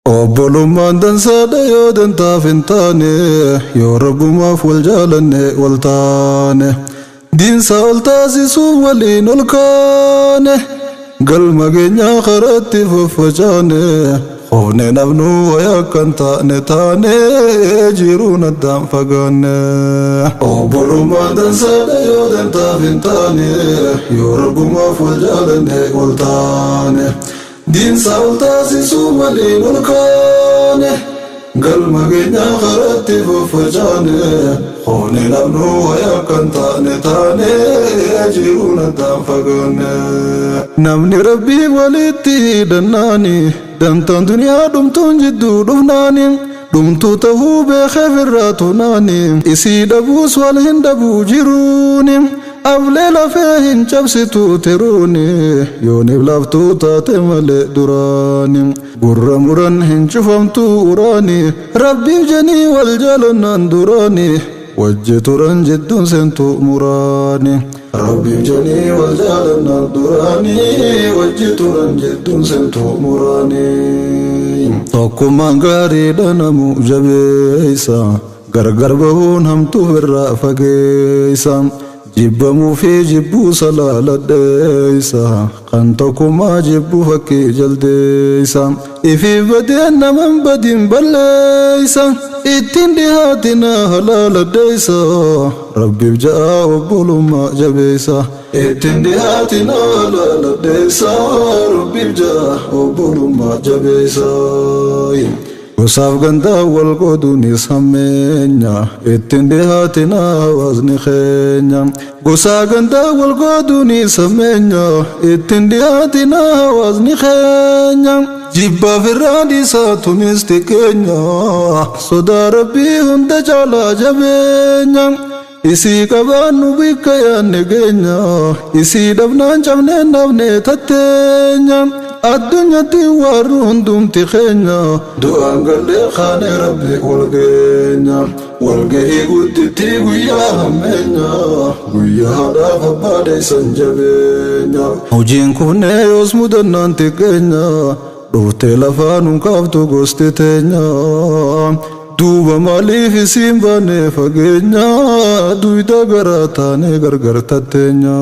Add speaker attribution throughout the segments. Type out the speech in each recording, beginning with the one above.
Speaker 1: Obbolummaan dansaadha yoo dantaaf hin taane, yoo rabbumaaf wal jaalanne wal taane, diinsa ol taasisuuf waliin ol kaane, galma keenyaa karatti faffacaane, hofne nafnu wayaa akkan taane taane, jiruun addaan fagaanne. Obbolummaan dansaadha yoo dantaaf hin taane, yoo rabbumaaf wal jaalanne wal taane, diinsa ol taasisuuf waliin ol kaane, galma keenyaa karatti faffacaane, hofne nafnu wayaa akkan taane taane, jiruun addaan fagaanne. Namni rabbii walitti hidhannaani, dantaan duniyaa dhumtuun jidduu dhufnaani, dhumtuu tahuu beekeef irraa tunaani, isii dhabuus wal hin dhabuu jiruuni, aflee lafee hin cabsitu tiruuni, yooniif laaftuu taate malee duraani, gurra muran hin cufamtu uraani, rabbiif janii wal jaalannaan duraani, wajji turan jidduun seentu muraani. Rabbiif janii wal jaalannaan duraani, wajji turan jidduun seentu muraani. Tokkummaan gaariidha namu jabeessa, gargar bahuun hamtuuf irraa fageessa. Jibbamuu fi jibbuu salaaladheessa, kan tokkummaa jibbuu fakkii jaldeessa. Ifiif badeen naman badin balleessa, ittiin dhihaatina halaaladheessa, rabbiif ja'a obbolummaa jabeessa. Ittiin dhihaatina halaaladheessa, rabbiif ja'a obbolummaa jabeessa. Gosaaf gandaa wal qooduunis hammeenya, ittiin dhihaatina hawaasni keenya. Gosaa gandaa wal qooduunis hammeenya, ittiin dhihaatina hawaasni keenya. Jibbaaf irraa dhiisaa tunis xiqqeenya, sodaa rabbii hunda caalaa jabeenya. Isii qabaannu bikka yaanne geenya, isii dhabnaan cabneen dhabne tatteenya. Addunyaatti warri hundumti keenya, du'aan gallee kaane rabbi wal geenya. Walgahii gudditti guyyaa hammeenya, guyyaa haadhaaf abbaa deessan jabeenya. Hojiin kufnee yoos mudannaan xiqqeenya, dhuftee lafaa nun kaaftu gosti teenya. Duuba maaliif isiin baane fageenya, duyda garaa taane gargar tatteenya.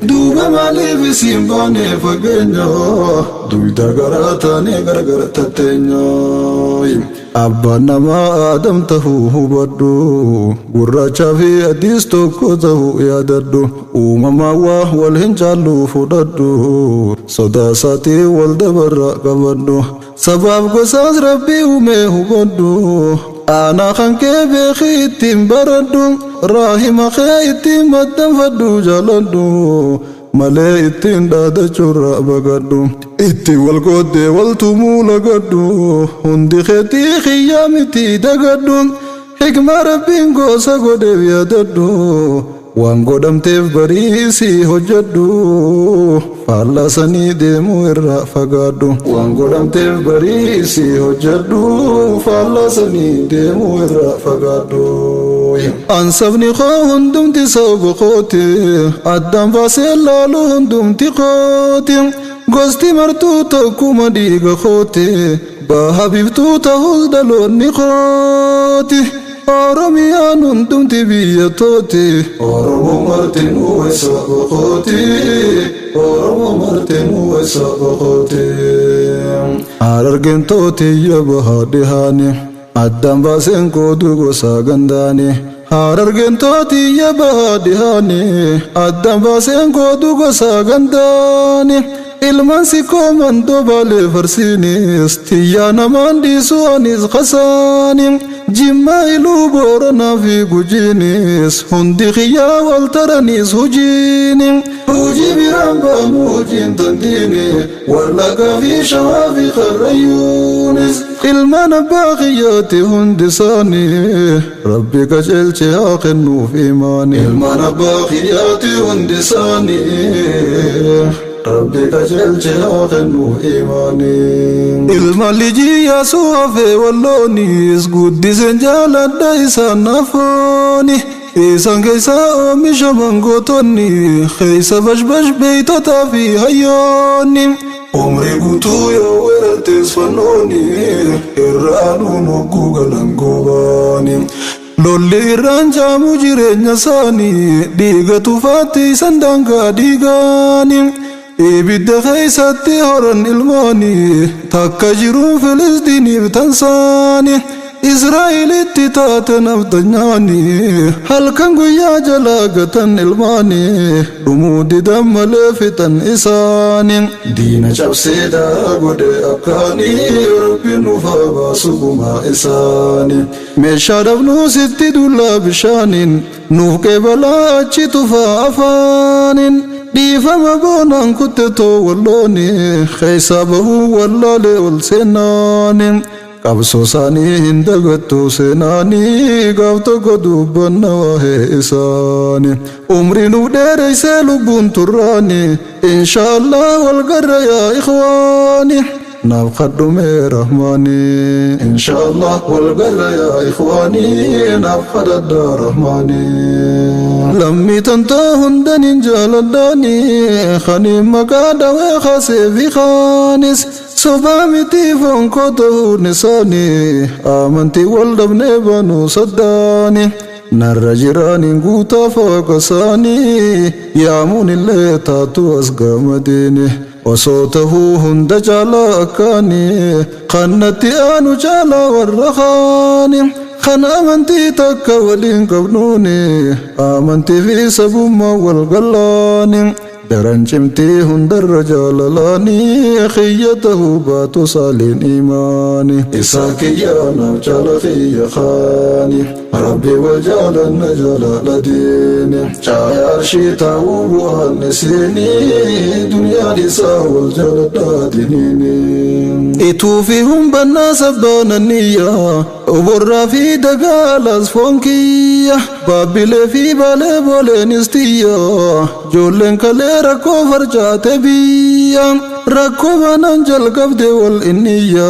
Speaker 1: Duuba maaliif isiin baane fageenya, duyda garaa taane gargar tatteenya. Abbaan namaa Aadam tahuu hubadhu, gurraachaa fi adiis tokko tahuu yaadadhu, uumamaa waa wal hin caallu fudhadhu, sodaa isaatii wal dabarra qabadhu. Sabaaf gosaas rabbii uumee hubadhu, aanaa kan kee beekii ittiin baradhu, raahima kee ittiin maxxanfadhu jaaladhu, malee ittiin dhaadachuurra baqadhu. Ittiin wal qooddee wal tumuu lagadhu, hundi keetii xiyyaa miti dagadhu, hikmaa rabbiin gosa godheef yaadadhu, waan godhamteef bariisii hojjedhu, faallaa sanii deemuu irraa fagaadhu. Waan godhamteef bariisii hojjedhu, faallaa sanii deemuu irraa fagaadhu. An sabni koo hundumti saba kooti, addaan baasee laalu hundumti kooti, gosti martuu tokkuma dhiiga kooti, baha biiftuu ta'us dhaloonni kooti. Oromiyaan hundumti biyya tooti. Oromoo martinuu saba kooti. Oromoo martinuu saba kooti. Harargeen tootiyya bahaa dhihaani, addaan baaseen qoodu gosa gandaani. Harargeen tootiyya bahaa dhihaani, addaan baaseen qoodu gosa gandaani. Ilmaan sikkoo mandoo baalee farsiinis, tiyyaa namaan dhiisu anis kasaani. Jimmaa iluu booranaa fi gujiinis, hundi xiyyaa wal taranis hojiini. Hojii biraan baanu hojiin tandiini, wallaggaa fi shawaa fi karrayyuunis. Ilmaan abbaa kiyyaati hundi isaanii, rabbi qajeelche haa kennuuf imaani. Ilmaan abbaa kiyyaati hundi isaanii, rabbi qajeelche haa kennuuf imaani. Ilma lijii yaasuu hafee walloonis, guddiseen jaaladha isaan nafooni. Isaan keessaa oomishaman gootonni, keessa bashbash beeytotaa fi hayyoonni. Umrii guutuu yoo weerartees fannooni, irraa nuun hogguu galan goobaani. Lolli irraan jaamu jireenya isaanii, dhiiga tufaatti isan daangaa dhiigaani. Ibidda keessatti horan ilmaanii, takka jiruun Filisdiiniif tansaani. Israa'elitti taate naftanyaani, halkan guyyaa jalaa gatan ilmaanii, dhumuu didan malee fixan isaani. Diina cabsee godhe akkaanii, Rabbi nuuf haa baasu gumaa isaani. Meeshaa dhabnuu sitti dullaa bishaaniin, nuuf qeebalaa achi tufaa afaaniin. Dhiifama boonaan kutte too wallooni, keessaa bahuu wallaalee ol seenaani. Qabsoo isaanii hin dagattu seenaanii, gaaf tokko dubbanna waa'ee isaani. Umrii nuuf dheereysee lubbuun turraani, inshaallah wal garra yaa ikhwaani. Naaf kadhume rahmaani, inshaallah wal garra yaa ikhwaani, naaf kadhadha rahmaani. Lammii tantoo hundan hin jaaladhaani, kaniin maqaa dhawee kaasee fi kaanis. Sobaa miti foon koo ta'uun isaanii, amantii wal dhabnee banuu saddaani. Narra jiraaniin guutaa fooqa isaanii, yaamuun illee taatu as gamadiini. Osoo tahuu hunda caalaa akkaanii, kan natti aanu caalaa warra kaani. Kan amantii takka waliin qabnuuni, amantii fi sabummaa wal gallaani. Daran cimtii hundarra jaalalaanii, xiyya tahuu baatu saaliin imaani. Isaa kiyya naaf caala xiyya kaani, Rabbi wal jaalanna jaalala diini. Caaya arshii taa'uu bu'aan isiini, duniyaan isaa wal jaaladhaa diniini. Ituu fi humbannaa sabbaananiyya, oborraa fi dagaalaas foon kiyya, baabbilee fi baalee booleenis tiyya, joolleen kalee rakkoo farcaate biyya. Rakkoo baanaan jalqabde wal inniyya,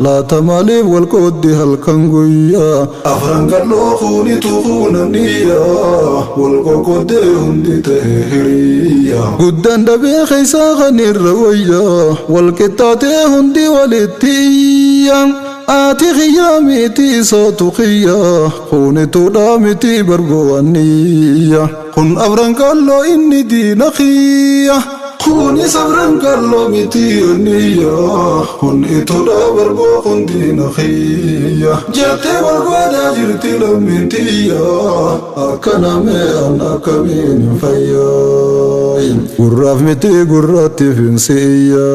Speaker 1: laata maaliif wal qooddi halkan guyyaa? Afran qalloo kuunitu kuunaniyya, wal qoqqoddee hundi ta'e hiriyya. Guddaan dhabee keessaa kan irra wayya, wal qixxaatee hundi walitti iyya. Ati xiyyaa miti isootu xiyya, kuunituudha miti bargo'aniyya. Kun afran qalloo inni diina xiyya. Kunis afran qalloo miti oniyya, kun ituudha barboo kun diina xiyya. Jettee barbaadaa jirti lammiin xiyya, akkana mee an akkamiin hin fayyaa. Gurraaf miti gurraatti finsiiyya,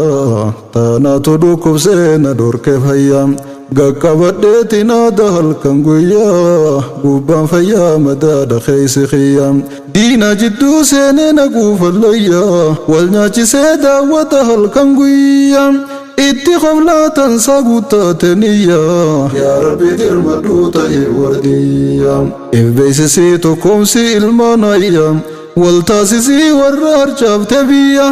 Speaker 1: taanaatu dhukkubsee na dhorke fayyaa. Gaqqabadheetiin aada halkan guyyaa, gubbaan fayyaa madaadha keessa xiyya. Diina jidduu seenee na guufallayyaa, wal nyaachisee daawwata halkan guyyaa. Itti qoflaatan isaa guuttateniyya, yaa Rabbi dirmadhuu ta'e wardiyya. If beeksisii tokkoomsi ilmaan ayya, wal taasisii warra harcaafte biyya.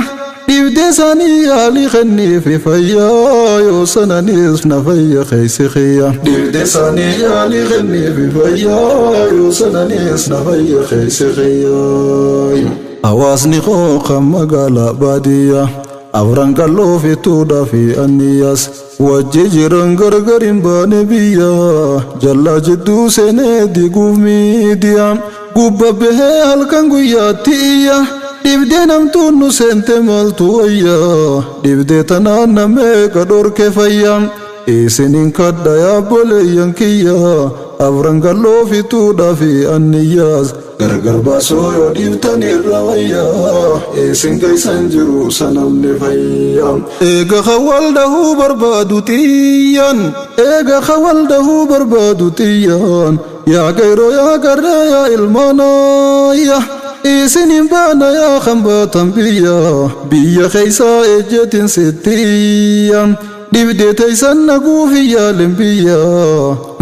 Speaker 1: Dhibdee isaanii yaalii kenniifi fayyaa, yoo sananis na fayya keessa xiyya. Dhibdee isaanii yaalii kenniifi fayyaa, yoo sananis na fayya keessa xiyya. Hawaasni koo kan magaalaa baadiyyaa, afran qalloo fituudhaa fi anniyyaas, wajji jiran gargar hin baane biyya. Jallaa jidduu seenee diguuf miidiyaa, gubba bahee halkan guyyaatti iyya. Dhibdee namtuun nu seente maaltu wayya, dhibdee tanaan namee qadhorke fayya. Isinin kadha yaabboleeyyan kiyya, afran qalloo fituudhaa fi anniyyaas, gargar baasuu yoo dhiiftan irra wayya, isin keeysan jiru sanamni fayya. Eega khawal dahuu barbaadu xiyyaan, eega khawal dahuu barbaadu xiyyaan, yaa qeyroo yaa qarree yaa ilmaanayya. Isin hin baana yaa kan baatan biyya, biyya keeysaa ejjetin sittiyya. Dhibdee teeysan naguufi yaalin biyya,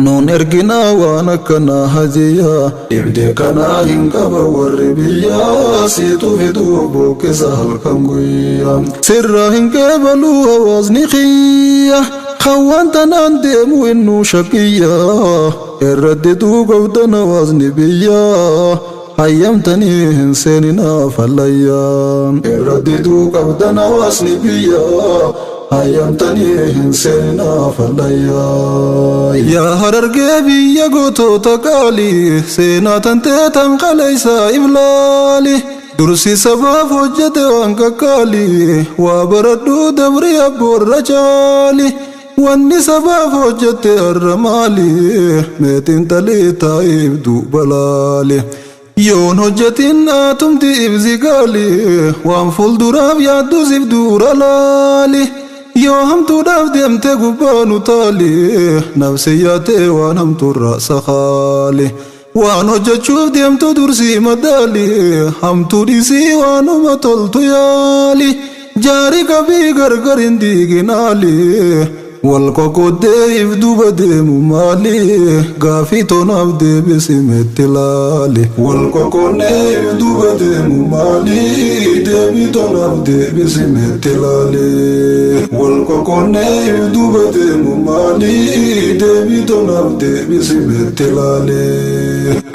Speaker 1: nuun erginaa waan akkanaa hajiyya. Dhibdee kanaa hin qaba warri biyya, siitu fiduu buqqisa halkan guyyaa. Sirraa hin qeebaluu hawaasni xiyya, kan waan tanaan deemu innuu shakiyya. Irratti duuqabdan hawaasni biyya. Hayyamtanii hin seeninaa fallayyaa. Irra diduu qabdan hawaasni biyyaa. Hayyamtanii hin seeninaa fallayyaa. Yaa Harargee biyya gootota qaalii, seenaa tantee tan qaleessaa iblaali. Dursi sabaaf hojjete waan qaqqaalii, waa baradhuu dabri abboorra caali. Wanni sabaaf hojjete har'a maali? Meetiin talii taa'iif duuba laali. Yoon hojjetin atumti ibsi gaali, waan fuulduraaf yaaddu siif dura laali. Yoo hamtuudhaaf deemte gubbaa nu taali, nafsi yaatee waan hamtuurra sakaali. Waan hojjechuuf deemtu dursii madaali, hamtuu dhiisii waanuma toltu yaali. Jaari qabii gargar hin diiginaali. Wal qoqqooddee if duuba deemu maali? Gaafii tonaaf deebisi meetti laali. Wal qoqqoonnee if duuba deemu maali? Deebii tonaaf deebisi meetti laali. Wal qoqqoonnee if duuba deemu maali? Deebii tonaaf deebisi meetti laali.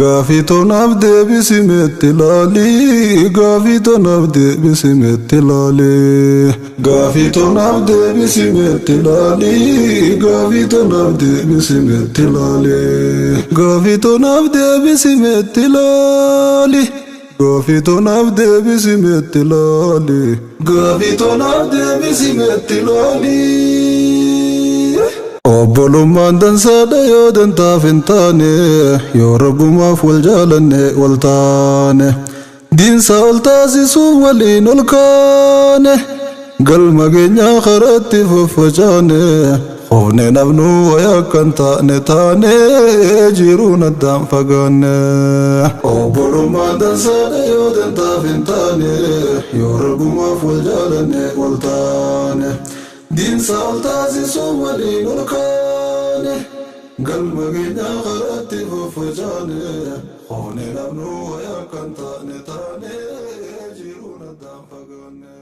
Speaker 1: Gaafii tonaaf deebisi meetti laali. Gaafii tonaaf deebisi meetti laali. Gaafii tonaaf deebisi meetti laali. Gaafii tonaaf deebisi meetti laali. Gaafii tonaaf deebisi meetti laali. Gaafii tonaaf deebisi meetti laali. Gaafii tonaaf deebisi meetti laali. Obbolummaan dansaadha yoo dantaaf hin taane, yoo rabbumaaf wal jaalanne wal taane. Diinsa ol taasisuuf waliin ol kaane. Galma keenyaa karaatti faffacaane. Hofne nafnu wayaa kan taane taane, jiruun addaan fagaanne. Obbolummaan dansaadha yoo dantaaf hin taane, yoo rabbumaaf wal jaalanne wal taane. Diinsa ol taasisuuf waliin ol kaane. Galma keenyaa karaatti faffacaane. Hofne nafnu wayaa kan taane taane, jiruun addaan fagaanne.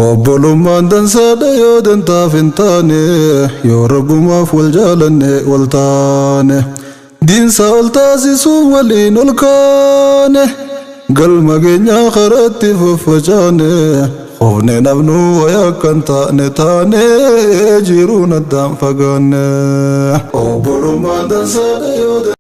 Speaker 1: Obbolummaan dansaadha yoo dantaaf hin taane, yoo rabbumaaf wal jaalanne wal taane. Diinsa ol taasisuuf waliin ol kaane. Galma keenyaa karaatti faffacaane. Hofne nafnu wayaa kan taane taane, jiruun addaan fagaanne. Obbolummaan dansaadha yoo.